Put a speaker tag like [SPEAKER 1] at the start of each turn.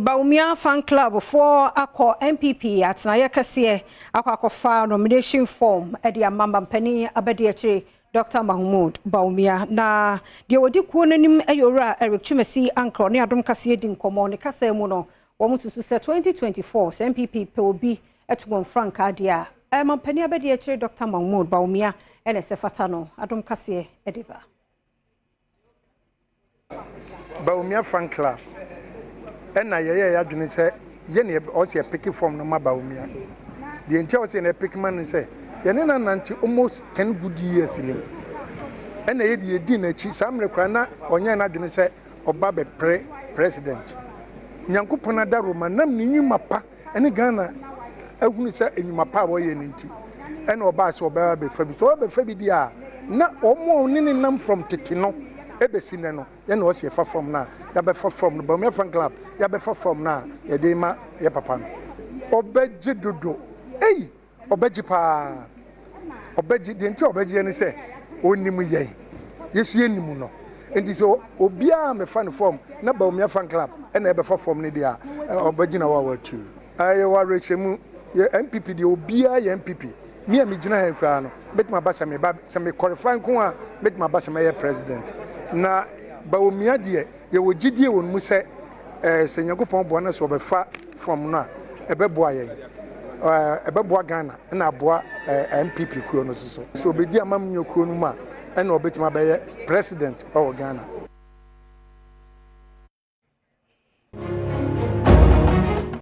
[SPEAKER 1] Bawumia fan club foɔ akɔ NPP atenaeɛ kɛseɛ akɔ akɔfa nomination form de ama mampanin abadiakyire Dr. Mahmoud Bawumia. Na deɛ wɔdi kuo n'anim yɛ Owura Eric Twumasi Ankrah ne Adom Kaseɛ di nkɔmmɔ. Ne kasa mu no, wɔn susu sɛ 2024 sɛ NPP pɛ obi to wɔn frankaa deɛ a, mampanin abadiakyire Dr. Mahmoud Bawumia ɛna ɛsɛ fata no. Adom Kaseɛ de ba.
[SPEAKER 2] Bawumia fan club ɛna yɛyɛ yɛ adwene sɛ yɛne ɔsɛ yɛ pick form no ma Bawumia. Deɛ nti a ɔsɛ yɛn pick ma no sɛ yɛne na nante almost 10 good years ni, ɛna yɛde yɛdi n'akyi saa mmerɛ koraa na ɔnyɛ n'adwene sɛ ɔba bɛpere president. Nyankopɔn adaroma nam ne nnwuma pa ɛne Ghana ahunu sɛ nnwuma pa a wɔyɛ no nti ɛna ɔbaa sɛ ɔbɛba bɛfa bi. Sɛ ɔbɛfa bi deɛ a, na wɔn a ɔne ne nam from tete no ɛbɛsi nɛ no, yɛna ɔsɛ yɛfa fam no a yɛabɛfa fam no. Bawumia fan club yɛabɛfa fam no a yɛde ma yɛ papa no, ɔbɛgye dodo. Ei, ɔbɛgye paa, ɔbɛgye. Deɛ nti a ɔbɛgye ne sɛ ɔnim yɛn, yɛsu yɛnim no. Nti sɛ obiara mɛfa no fam na Bawumia fan club ɛna ɛbɛfa fam no deɛ a, ɔbɛgyina hɔ a watu. Ɛyɛ wɔ awerɛhyɛmu yɛ NPP deɛ, obiara yɛ NPP. Me a megyina ha koraa no, mɛtumi aba sɛ meba sɛ me qualify nko a, mɛtumi aba sɛ mɛyɛ president. Na Bawumia deɛ, yɛwɔ gyidie wɔ no mu sɛ sɛ Nyankopɔn boa no sɛ ɔbɛfa fam no a, ɛbɛboa yɛn, ɛbɛboa Ghana ɛna aboa NPP kuro no so. Sɛ ɔbɛdi amamnyɛ kuro no mu a, ɛna ɔbɛtumi abɛyɛ president ɛwɔ Ghana.